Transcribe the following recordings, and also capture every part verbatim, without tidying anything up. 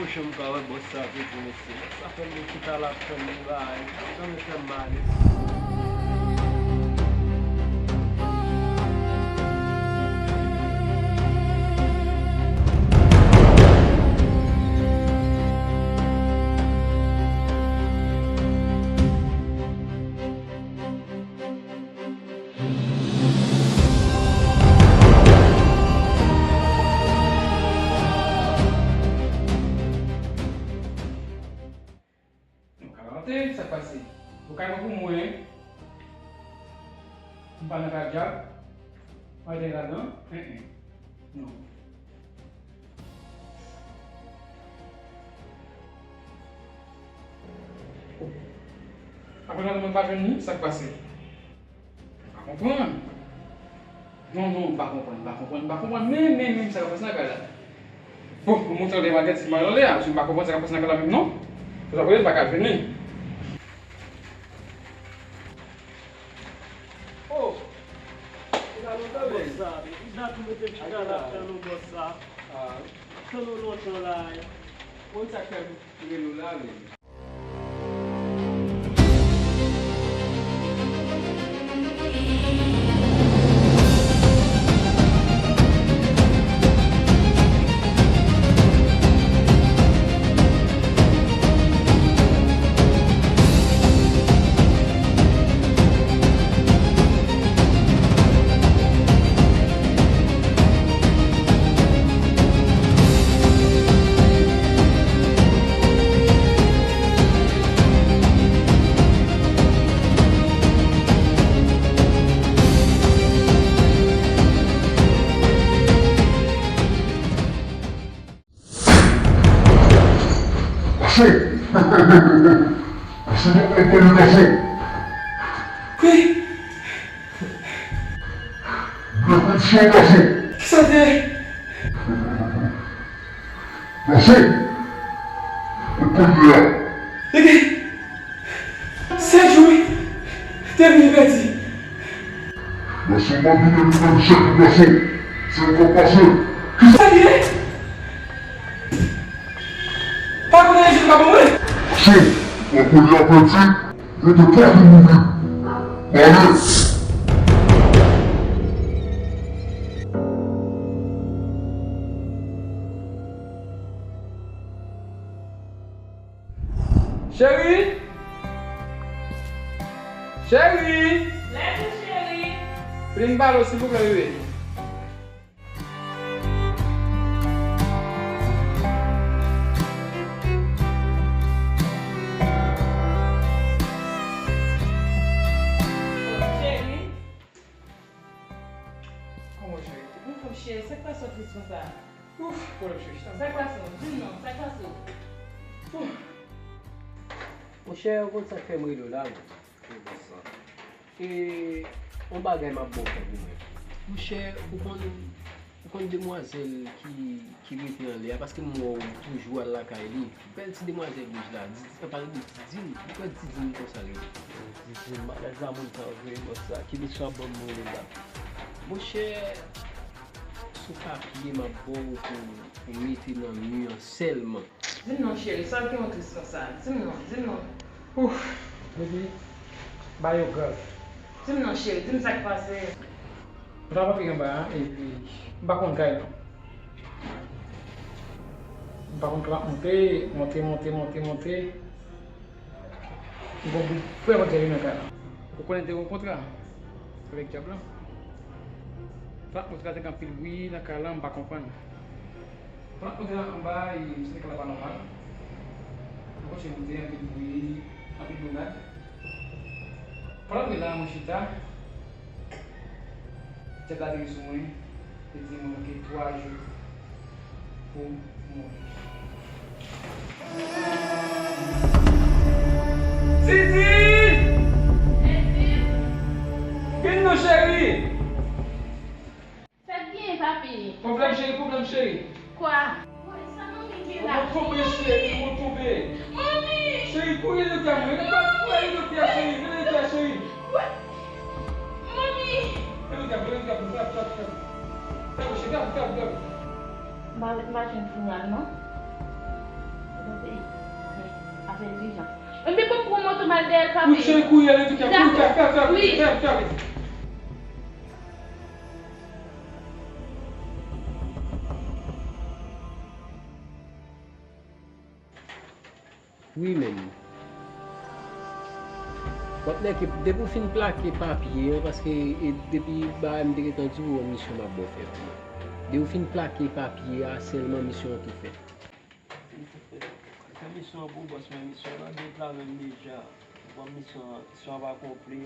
Janm pa wè bòs sa vre pou mesye. Sa fè m chita la, fè m bagay. Janm fè m male. Nou ka rantre, sa k pase? Ou ka rantre pou mwen. M pa nan kay dyab. Mwen te ladan. Hein, hein. Non. Apre sa, mwen pa jwenn li, sa k pase? M pa konprann. Non, non, m pa konprann, m pa konprann, m pa konprann. Men, men, men, sa k ap pase nan kay la? Bon, mwen montre w de maket si m al anlè a, paske m pa konprann sa k ap pase nan kay la menm, non. Pou sa, pou m pa ka jwenn li. Oh! Ou la lontan, men. Bòs sa, men. Ou dat ou mete m chita la, tann ou bòs sa. Ah. Tann ou lontan la, eh. Konn sa k fè m rele w la, men. Mache! Mache, nou konn konnen mache! Wi! Byen konn chan mache! Kisa te ye? Mache! Ou konnen a! Lege! Sèt jou wi! Te vini pèdi! Gason, m ap vin li menm chèf gason. Se ou k ap pase. Kisa li ye? Pa konnen je pa bon mwen. Gason, w ap konnen apèdi, rete twa kou mouri. Mare. Cheri! Cheri! Lève, cheri! Vin pale w, silvouplè, bebe. Cheri! Kòman, cheri? Anfòm, cheri, sa k pase w tris konsa? Ouf, pwoblèm cheri, chita. Sa k pase w? Di m non, sa k pase w? Ouf. Monchè, ou konn sa k fè m rele w la, wi. E, yon bagay m ap ba w fè pou mwen. Monchè, ou konn, ou konn demwazèl ki, ki rete anlè a, paske m wè w toujou al lakay li. Bèl ti demwazèl wouj la, Didine, an pale de Didine, ou kwè Didine konsa li ye? Didine, malèz la moun sa yo vre, bòs sa, ki bòs sa ban m rele la? Monchè, sou papye m ap ba w pou, pou mete nan mi an sèlman. Di m non, cheri, sa k gen w tris konsa? Di m non, di m non. Ouf, baby, ba yo grav. Di m non, cheri, di m sa k pase. Mwen t ap antre anba a, epi m pa konn kay non. M pa konn kòman ap monte, monte, monte, monte, monte. M gon bout frè mwen te vin nan kay la. Ou konnen te gon kontra avèk dyab la. Sa kontra te gen anpil bri nan kay la, m pa konprann. Pandan m te anba, e, m santi kay la pa nòmal. M kontinye moute, anpil bri, anpil grenad. Pandan m te la, mwen chita, dyab la te ri sou mwen, li di mwen manke twa jou pou m mouri. Didi! Vin non, cheri! Sa k gen, papi? Pwoblèm, cheri, pwoblèm, cheri. Kwa? Woy, sa manmi gen la? Mwen tonbe, cheri, mwen tonbe. Manmi! Cheri, kouri rele doktè a, mwen. Rele doktè a, cheri, rele doktè a, cheri. Woy! Manmi! Rele doktè a, rele doktè a, rele doktè a. Trap, cheri, trap, trap, trap. M pa, m pa jwenn sinyal, non. Avèk dilijans. Ebyen, bon, pou mwen, tou mal dèyè l, pa peye. Koute kouye, ale, tou kè, koute, fè, fè, fè, fè, fè. Wi, menm. W ap nèke, depi w fin plake papye an, paske e, depi bagay m te gentan di w, yon misyon m ap ba w fè tou. Depi w fin plake papye a, sèlman misyon an tou fèt. Fè misyon an pou bòs mwen, misyon an nan de pla menm deja. Bon, misyon an, misyon an pa konplè.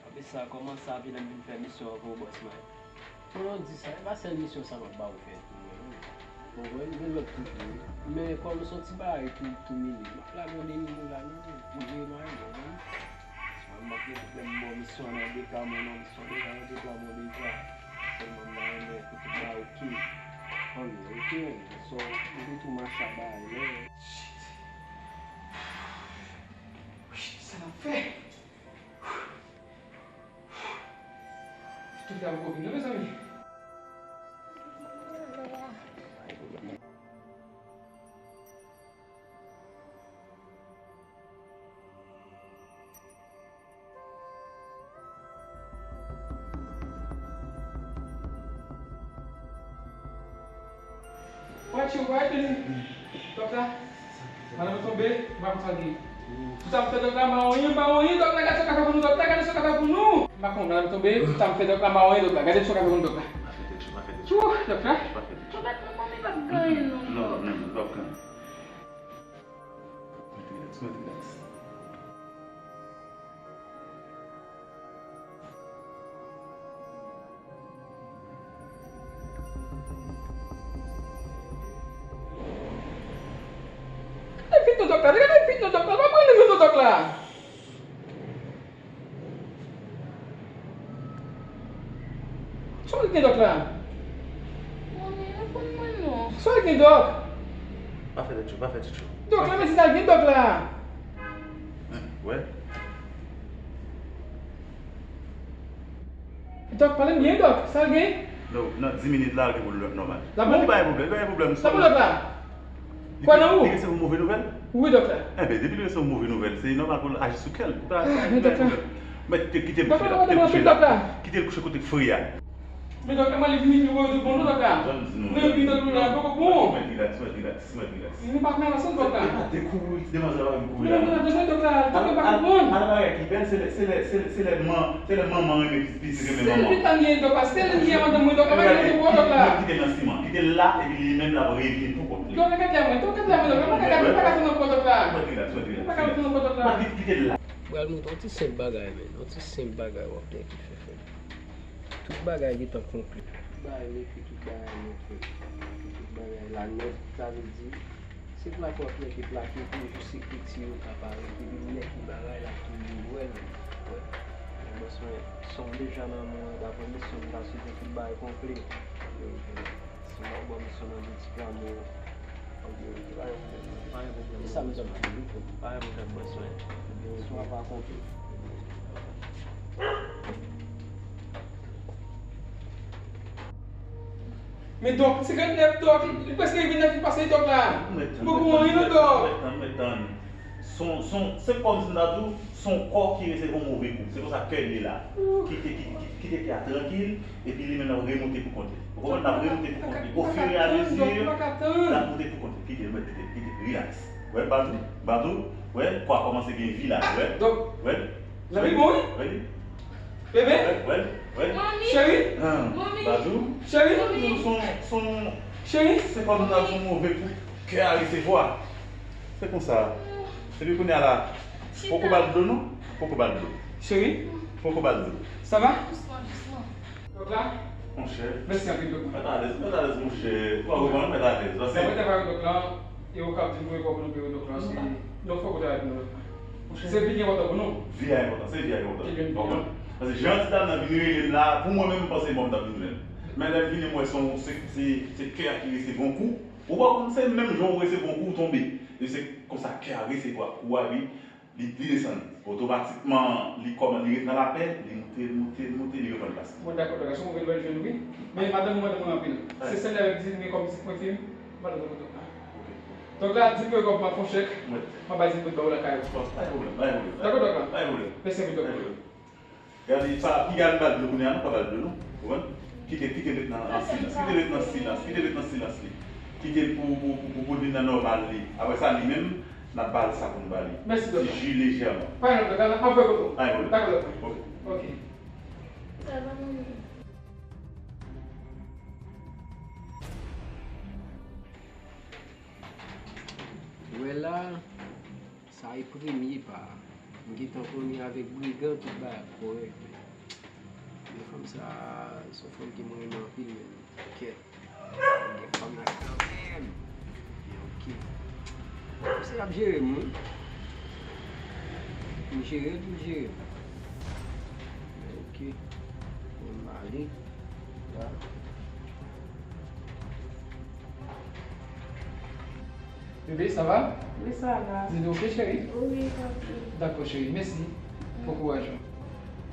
Apre sa, kòman sa vin ap vin fè misyon an pou bòs mwen? Pou nou di sa, e pa sèl misyon sa m ap ba ou fè tou, non. Bon, mwen, m gen lòt toujou, wi. Men kòm se yon ti bagay tou, tou mini, m ap lage yon de mil dola nan men w, pou jere mari m, wi. Mwen, m ap gen pwoblèm, bon, misyon an nan de pla mwen, non, misyon an deja nan de pla mwen deja. Sèlman, m ta renmen pou tout bagay oke. Ann, oke, so, m te tou mache a bagay, non. Shit. Shit, sa n ap fè? Tout la poko vin non, mezanmi. Watch your right, dòkta. Madanm tonbe, m pa konn sa l gen. Tout sa m fè dòkta, m pa wè anyen, m pa wè anyen, dòkta, gade sa w ka fè pou nou, dòkta, gade sa w ka fè pou nou. M pa konn, madanm tonbe, tout sa m fè dòkta, m pa wè anyen, dòkta, gade sa w ka fè pou nou, dòkta. Tchou, dòkta. Tonbe, manmi p ap gen anyen, non. Non, non, non, non, p ap gen anyen. Mèt rilaks, mèt rilaks. Gade vit non dòk la, gade vit non dòk la, pa pran nan men non dòk la. Sa w gen dòk la? Manmi, reponn mwen non. Sa w gen dòk? Pa fè tèt cho, pa fè tèt cho. Dòk la, men se sa l gen dòk la. Wè. Dòk, pale m byen, dòk. Sa l gen? Non, nan dis minit la, l gen pou l nòmal. Bon, pa gen pwoblèm, pa gen pwoblèm. Sa pou lòt la? Kwè nan ou? Li resevwa move nouvèl? Wi, dòk la. Enben, depi li resevwa move nouvèl, se nòmal pou l aji sou kè l. Li pa gen pwoblèm. Men kite l kouche la, kite l kouche la. Kite l kouche kote k fre a. Men dòk la, mwen li vini pou mwen tout bon, non, dòk la. Jan m di nou. Men vini dòk la, poko bon. Mwen rilaks, mwen rilaks, mwen rilaks. Nou pa fè ansanm, dòk la. E pa dekouvri, ti demwazèl la pa vin kouri la. Non, non, non, dòk la, dòk la pa konprann. Al nan bagay ki bèl, se lè, se lè, se lè, se lè man, se lè manman renmen pitit, renmen manman. Sèl pitit la m gen, dòk la, sèl li m gen madanm mwen, dòk la, pa gen lòt bò, dòk la. Kite l nan siman, kite l la, epi li menm l ap revini pou kont li. Dòk la, gade la mwen, dòk la, gade la mwen, dòk la, pa ka, pa ka fè nan kò, dòk la. Mwen rilaks, mwen rilaks. Pa ka fè nan kò, dòk la. Mwen kite l la. Pral montre w ti senp bagay, men, yon ti senp bagay w ap gen ki fè fè. Tout bagay gentan konkli. Tout bagay nèt, tout bagay nèt, tout bagay la nèt, sa vle di, se plake w ap nèke plake pou jis ekriti yo ka parèt, epi m nèke bagay la tou, m wè l, wè. Bòs mwen, sòm deja nan men w, daprè misyon m ta swete tout bagay konplè. Si m ap ba w misyon nan de ti pla men w, ok, ok, pa gen pwoblèm, pa gen pwoblèm. E sa m t ap di w tou. Pa gen pwoblèm, bòs mwen. Misyon an pa konplè. Men dòk, senkantnèf dòk, li prèske vennèf li pase dòk la. Poko anyen non dòk. Mwen tann, mwen tann. Son, son, se kòm si m ta di w, son kò ki resevwa yon move kou. Se konsa kè l ye la. Kite, kite, kite, kite kè a trankil, epi li menm l ap remonte pou kont li. Ou konprann? L ap remonte pou kont li. Ofiramezi, l ap monte pou kont li. Kite l, mèt, kite l, kite l, rilaks. Wè, Badou, Badou, wè, kò a kòmanse gen vi la, wè. Wè. Zanmi bon, wi. Wè li. Bebe. Wè, wè, wè. Manmi. Cheri. Manmi. Badou. Cheri. Son, son, son. Cheri. Se kòm si ta di yon move kou kè a resevwa. Se konsa. Epi kounye a la, poko ba l dlo non. Poko ba l dlo. Cheri. Poko ba l dlo. Sa va? Dousman, dousman. Dòk la? Monchè. Mèsi anpil, dòk. Mèt alèz, mèt alèz, monchè. Ou pa konprann, mèt alèz. Paske mwen te pale dòk la, e ou k ap di m pou e kò pou nou peye dòk la, se dòk fòk ou ta al pou nou, dòk la. Monchè. Se vi ki enpòtan pou nou. Vi a enpòtan, se vi a enpòtan. Ou konprann? Paske jan ti dam nan vin rele m la, pou mwen menm, m panse mò m t ap vin jwenn. Men lè m vini, m wè se yon, se, se, se kè a ki resevwa yon kou. Ou pa konn, se menm jan ou resevwa yon kou, ou tonbe. E se konsa kè a resevwa kou a, epi li, li desann. Otomatikman, li kòman, li ret nan lapè, li moute, moute, moute, li reprann plas li. Bon, dakò, dòk la, se yon move nouvèl jwenn, wi. Men madanm ou, madanm mwen anpil. Se sèl li avèk pitit li, men kòm pitit mwen, se madanm mwen, dòk la. Ok. Donk la, di m ke kòb m ap fè yon chèk. Wi. M ap bay ti kout ba w lakay ou. Bon, pa gen pwoblèm, pa gen pwoblèm. Dakò, dakò. Pa gen pwoblèm. Mèsi anpil, doktè. Gade, pa, piga l ba l dlo kounye a non, pa ba l dlo non. Ou konprann? Kite, kite l ret nan, nan silans, kite l ret nan silans, kite l ret nan silans li. Kite l pou, pou, pou, pou, pou vin nan nòmal li. Apre sa, li menm, n ap ba l sa pou n ba li. Mèsi, doktè. Ti ji lejèman. Pa gen lòt bagay, m ap voye kote w. Pa gen pwoblèm. Dakò, doktè. Ok. Ok. Sa va, manmi? Wè la, sa e premye pa a. M gentan konnen avèk brigan tout bagay ap kòrèk. Men fanm sa, se yon fanm ke mwen renmen anpil menm. Kèt. Gen fanm la kanmenm. Men ok. Misye ap jere m, wi. M jere l, tou jere m. Men ok. Mwen m ale. La. Bebe, sa va? Wi, sa va. Zide oke, cheri? Wi, papi. Dakò, cheri. Mèsi. Bon kouraj, wi.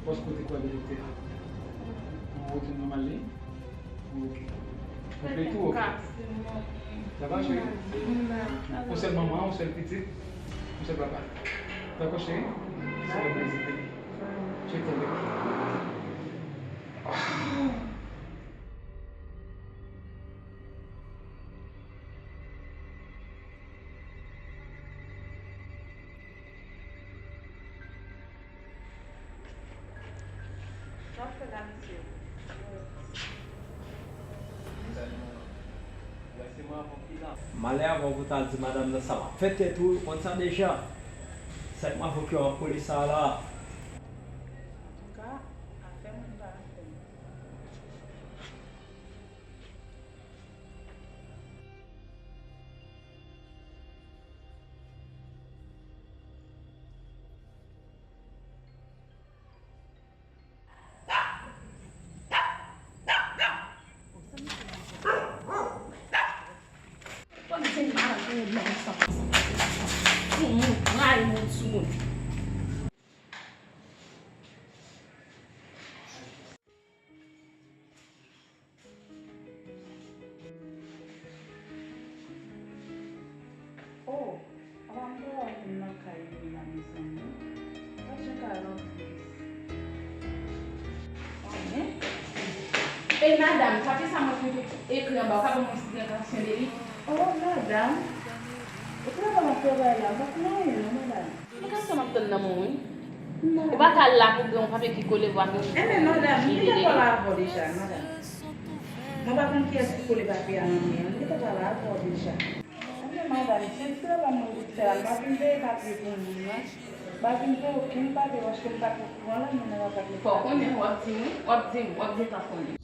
Pòs kote kwa de doktè a. Ou retounen nòmal li? Oke. Ou ple tou, oke. Sa va, cheri? Ou sèl manman, ou sèl pitit, ou sèl papa. Dakò, cheri? Se yon plezi, bebe. Je t'aime. Sa w ap fè la, mesye? Malè avè w pou w ta al di madanm nan sa m ap fè tèt ou, ou konn sa deja. Sèt mwa fòk yo ap kole sa a la. Antouka, afè moun pa afè m. Fò m di mari w nan sa. Pou moun rayi moun sou moun. Oh, apa m te wè w vin nan kay mwen la, mezanmi? Pa jan ka rantre. Anyen. Ey, madanm, papye sa mwen te ekri anba, ou ka ban mwen eksplikasion de li? Oh, madanm, ou travay nan travay la, m pa konn anyen non, madanm. Mwen ka sa m ap tann nan men w, wi. Ou pa ka la pou gen yon papye ki kole pou ap yon. Enben, madanm, m gentan pale avè w deja, madanm. Mwen pa konn kiyès ki kole papye a nan men an, m gentan pale avè w deja. Enben, madanm, se travay mwen vin fè a, m pa vin veye papye pou moun non. M pa vin veye okenn papye paske m pa t okouran la, moun nan pa t mete papye. Fò w konnen, w ap di m, wi, w ap di m, w ap gentan konnen.